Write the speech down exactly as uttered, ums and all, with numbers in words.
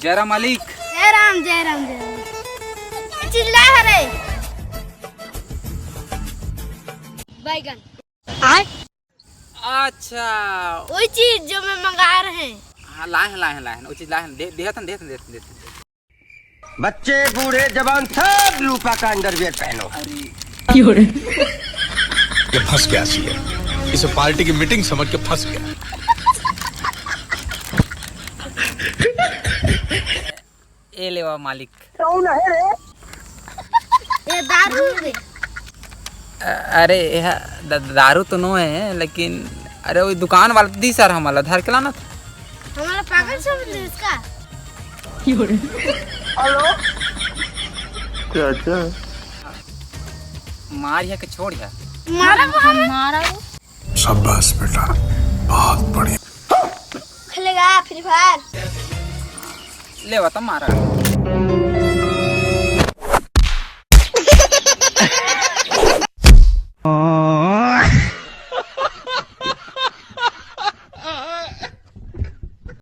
जय राम मालिक। जय राम, जय राम, जय राम। चिल्ला हरे। बैगन। अच्छा। वही चीज जो मैं मंगा रहे हैं। हाँ, लाए हैं, लाए हैं, लाए हैं। वो चीज लाए हैं। दे, देहत हन, देहत हन, देहत हन, देहत हन। बच्चे, बूढ़े, जवान, सब रूपा का अंडरवियर पहनो। अरे। ये फंस गया सीएम, इसे पार्टी की मीटिंग समझ के फंस गया। ए लेवा मालिक। कौन है रे? ये दारू रे। अ-, अरे, यह द-, दारू तो नो है, लेकिन अरे, वो दुकान वाला दी सर, हमला धर के लाना था। हमला पागल समझ ले इसका। हेलो। चाचा। मार या के छोड़ या। मारा वो हमें। मारा वो। शाबाश बेटा, बहुत बढ़िया। खेलेगा फ्री फायर। लेवा त मारा।